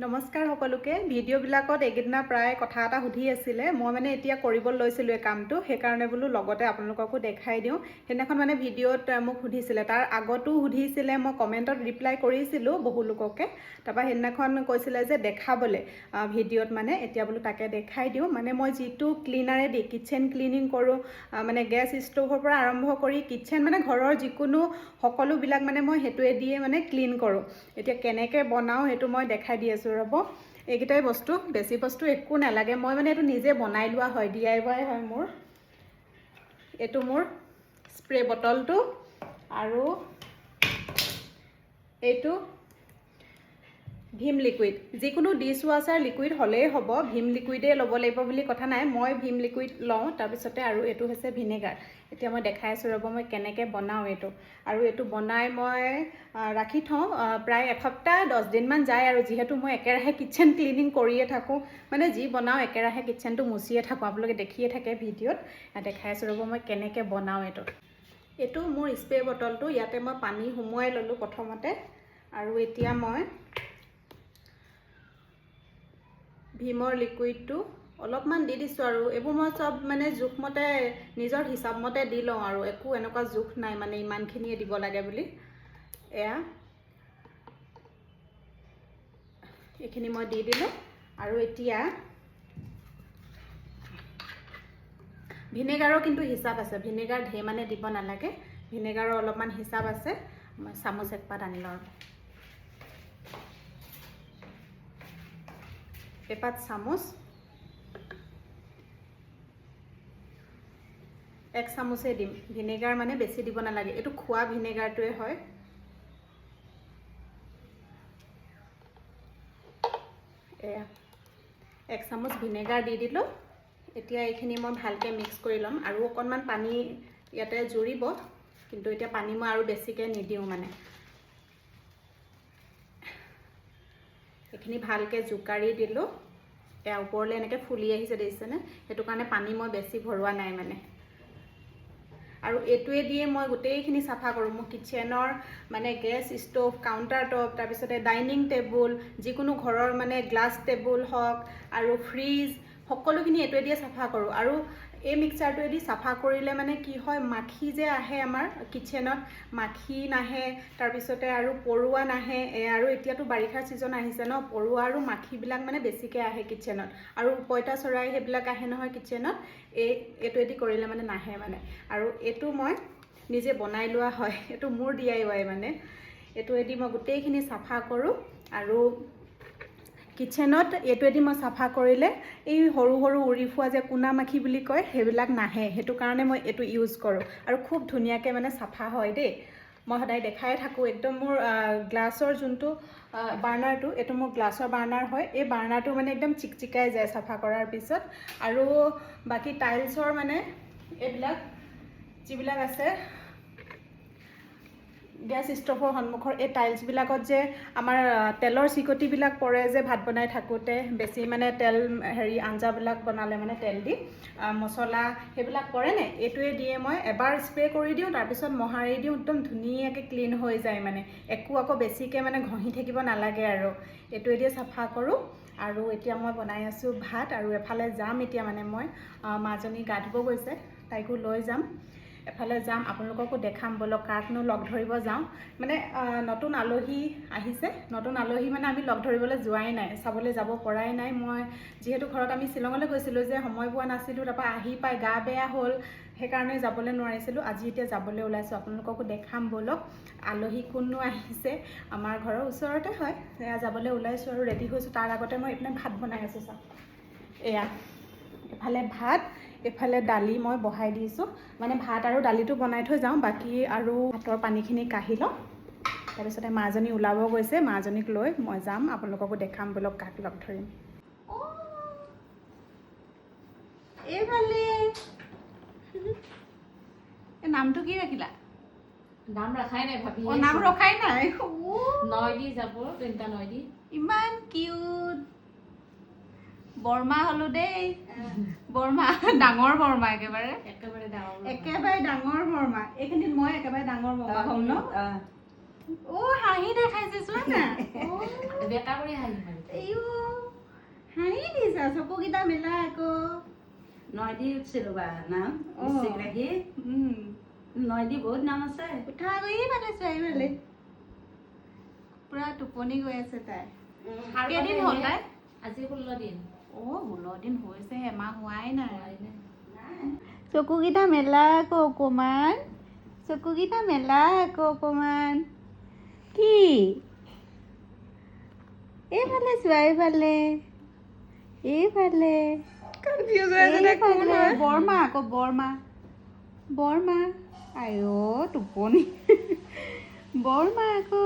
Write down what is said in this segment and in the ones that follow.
নমস্কাৰ সকলোকে। ভিডিঅ'বিলাকত এইকেইদিনা প্ৰায় কথা এটা সুধি আছিলে। মই মানে এতিয়া কৰিব লৈছিলোঁ এই কামটো, সেইকাৰণে বোলো লগতে আপোনালোককো দেখাই দিওঁ। সেইদিনাখন মানে ভিডিঅ'ত মোক সুধিছিলে, তাৰ আগতো সুধিছিলে, মই কমেণ্টত ৰিপ্লাই কৰিছিলোঁ বহু লোককে। তাৰপৰা সেইদিনাখন কৈছিলে যে দেখাবলৈ ভিডিঅ'ত, মানে এতিয়া বোলো তাকে দেখাই দিওঁ। মানে মই যিটো ক্লিনাৰেদি কিটচেন ক্লিনিং কৰোঁ, মানে গেছ ষ্ট'ভৰ পৰা আৰম্ভ কৰি কিটচেন, মানে ঘৰৰ যিকোনো সকলোবিলাক মানে মই সেইটোৱে দিয়ে মানে ক্লিন কৰোঁ। এতিয়া কেনেকৈ বনাওঁ সেইটো মই দেখাই দি আছোঁ, ৰ'ব। এইকেইটাই বস্তু, বেছি বস্তু একো নালাগে। মই মানে এইটো নিজে বনাই লোৱা হয়, DIY হয় মোৰ। এইটো মোৰ স্প্ৰে বটলটো আৰু এইটো ভীম লিকুইড। যিকোনো ডিছ ৱাছাৰ লিকুইড হ'লেই হ'ব, ভীম লিকুইডেই ল'ব লাগিব বুলি কথা নাই। মই ভীম লিকুইড লওঁ। তাৰপিছতে আৰু এইটো হৈছে ভিনেগাৰ। এতিয়া মই দেখাই আছোঁ, ৰ'ব, মই কেনেকৈ বনাওঁ এইটো। আৰু এইটো বনাই মই ৰাখি থওঁ, প্ৰায় এসপ্তাহ 10 দিনমান যায়। আৰু যিহেতু মই একেৰাহে কিটচেন ক্লিনিং কৰিয়ে থাকোঁ, মানে যি বনাওঁ একেৰাহে কিটচেনটো মুচিয়ে থাকোঁ, আপোনালোকে দেখিয়ে থাকে ভিডিঅ'ত। দেখাই আছোঁ, ৰ'ব, মই কেনেকৈ বনাওঁ এইটো। এইটো মোৰ স্প্ৰে বটলটো, ইয়াতে মই পানী সুমুৱাই ল'লোঁ প্ৰথমতে। আৰু এতিয়া মই ভীমৰ লিকুইডটো অলপমান দি দিছোঁ। আৰু এইবোৰ মই চব মানে জোখমতে, নিজৰ হিচাপমতে দি লওঁ আৰু একো এনেকুৱা জোখ নাই মানে ইমানখিনিয়ে দিব লাগে বুলি। এয়া এইখিনি মই দি দিলোঁ। আৰু এতিয়া ভিনেগাৰৰ কিন্তু হিচাপ আছে, ভিনেগাৰ ঢেৰ মানে দিব নালাগে, ভিনেগাৰৰ অলপমান হিচাপ আছে। মই চামুচ একপাত আনি লওঁ। এপাত চামুচ, এক চামুচেই দিম ভিনেগাৰ, মানে বেছি দিব নালাগে। এইটো খোৱা ভিনেগাৰটোৱে হয়। এয়া এক চামুচ ভিনেগাৰ দি দিলোঁ। এতিয়া এইখিনি মই ভালকৈ মিক্স কৰি ল'ম। আৰু অকণমান পানী ইয়াতে জুৰিব, কিন্তু এতিয়া পানী মই আৰু বেছিকৈ নিদিওঁ। মানে এইখিনি ভালকৈ জোকাৰি দিলোঁ। এয়া ওপৰলৈ এনেকৈ ফুলি আহিছে, দেখিছেনে? সেইটো কাৰণে পানী মই বেছি ভৰোৱা নাই মানে। আৰু এইটোৱে দিয়ে মই গোটেইখিনি চাফা কৰোঁ। মোৰ কিটচেনৰ মানে গেছ ষ্ট'ভ, কাউণ্টাৰ টপ, তাৰপিছতে ডাইনিং টেবুল, যিকোনো ঘৰৰ মানে গ্লাছ টেবুল হওক আৰু ফ্ৰিজ, সকলোখিনি এইটোৱে দিয়ে চাফা কৰোঁ। আৰু এই মিক্সাৰটোৱেদি চাফা কৰিলে মানে কি হয়, মাখি যে আহে আমাৰ কিটচেনত, মাখি নাহে, তাৰপিছতে আৰু পৰুৱা নাহে। আৰু এতিয়াতো বাৰিষাৰ ছিজন আহিছে ন, পৰুৱা আৰু মাখিবিলাক মানে বেছিকৈ আহে কিটচেনত, আৰু পঁইতা চৰাই সেইবিলাক আহে নহয় কিটচেনত। এইটোৱেদি কৰিলে মানে নাহে মানে। আৰু এইটো মই নিজে বনাই লোৱা হয়, এইটো মোৰ DIY। মানে এইটোৱেদি মই গোটেইখিনি চাফা কৰোঁ। আৰু কিটচেনত এইটোৱেদি মই চাফা কৰিলে এই সৰু সৰু উৰি ফুৰা যে কোনা মাখি বুলি কয়, সেইবিলাক নাহে। সেইটো কাৰণে মই এইটো ইউজ কৰোঁ। আৰু খুব ধুনীয়াকৈ মানে চাফা হয় দেই। মই সদায় দেখাই থাকোঁ। একদম মোৰ গ্লাছৰ যোনটো বাৰ্ণাৰটো, এইটো মোৰ গ্লাছৰ বাৰ্ণাৰ হয়, এই বাৰ্ণাৰটো মানে একদম চিকচিকাই যায় চাফা কৰাৰ পিছত। আৰু বাকী টাইলছৰ মানে এইবিলাক যিবিলাক আছে, গেছ ষ্ট'ভৰ সন্মুখৰ এই টাইলছবিলাকত যে আমাৰ তেলৰ চিকটিবিলাক পৰে যে ভাত বনাই থাকোঁতে, বেছি মানে তেল হেৰি আঞ্জাবিলাক বনালে মানে তেল দি মছলা সেইবিলাক পৰেনে, এইটোৱে দিয়ে মই এবাৰ স্প্ৰে কৰি দিওঁ, তাৰপিছত মোহাৰি দিওঁ, একদম ধুনীয়াকৈ ক্লিন হৈ যায়। মানে একো আকৌ বেছিকৈ মানে ঘঁহি থাকিব নালাগে আৰু এইটোৱে দিয়ে চাফা কৰোঁ। আৰু এতিয়া মই বনাই আছোঁ ভাত। আৰু এফালে যাম এতিয়া, মানে মই মাজনী গা ধুব গৈছে, তাইকো লৈ যাম, এফালে যাম, আপোনালোককো দেখাম। ব'লক, কাকনো লগ ধৰিব যাওঁ। মানে নতুন আলহী আহিছে, নতুন আলহী মানে আমি লগ ধৰিবলৈ যোৱাই নাই, চাবলৈ যাব পৰাই নাই। মই যিহেতু ঘৰত আমি শ্বিলঙলৈ গৈছিলোঁ যে সময় পোৱা নাছিলোঁ, তাৰপৰা আহি পাই গা বেয়া হ'ল, সেইকাৰণে যাবলৈ নোৱাৰিছিলোঁ। আজি এতিয়া যাবলৈ ওলাইছোঁ, আপোনালোককো দেখাম। ব'লক, আলহী কোননো আহিছে, আমাৰ ঘৰৰ ওচৰতে হয়। এয়া যাবলৈ ওলাইছোঁ আৰু ৰেডি হৈছোঁ। তাৰ আগতে মই এইপিনে ভাত বনাই আছোঁ, চাওক। এয়া এফালে ভাত, এইফালে দালি মই বহাই দিছোঁ। মানে ভাত আৰু দালিটো বনাই থৈ যাওঁ, বাকী আৰু ভাতৰ পানীখিনি কাঢ়ি লওঁ। তাৰপিছতে মাজনী ওলাব গৈছে, মাজনীক লৈ মই যাম, আপোনালোককো দেখাম। ব'লক, কাক লগ ধৰিম। এইফালে এই নামটো কি ৰাখিলা? নাম ৰখাই নাই, ভাবি। অ, নাম ৰখাই নাই? নয় দি যাব, তিনিটা নয় দি। ইমান কিউট! বৰমা হলো দেই, বৰমা, ডাঙৰ বৰমা একেবাৰে। একেবাৰে ডাঙৰ। একেবাৰে ডাঙৰ বৰমা। এইখিনিত মই একেবাৰে ডাঙৰ বৰমা হ'ম ন? অ, হাঁহি দেখাইছে, চোৱা না। বেকা কৰি হাঁহি মাৰি। ইউ। কৰিছা? চকুকেইটা মেলা আকৌ। নয় দি উঠিছিলো বা নাম অ। বৃশ্চিক ৰাশি। নয় দি বহুত নাম আছে। উঠা আকৌ, এইফালে চোৱা, এইফালে। পুৰা টোপনি গৈ আছে তাই। সাৰ কেইদিন পালে হ'ল তাই? আজি 16 দিন। অ', 16 দিন হৈছে, এমাহ হোৱাই নাই। হোৱাই নাই। চকুকেইটা মেলা আকৌ অকমান, চকুকেইটা মেলা আকৌ অকমান। কি, এইফালে চোৱা, এইফালে, এইফালে। কনফিউজ হৈ আছে তাই কোন এইফালে। হয়। বৰমা আকৌ, বৰমা, বৰমা। আইঅ টোপনি। বৰমা আকৌ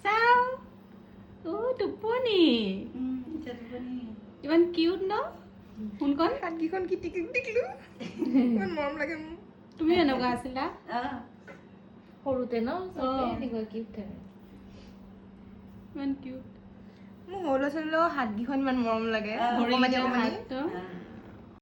চাওঁ। অ' টোপনি। এতিয়া টোপনি। ইমান কিউট ন সোণকণ? হাতকেইখন কি টিকলু টিকলু, ইমান মৰম লাগে মোৰ। তুমি এনেকুৱা আছিলা? অ। সৰুতে ন, চবেই অ। এনেকুৱা কিউট থাকে। ইমান কিউট। মোৰ সৰু ল'ৰা ছোৱালীৰ লগত হাতকেইখন ইমান মৰম লাগে, অকমানি অকমানি। হাতটো।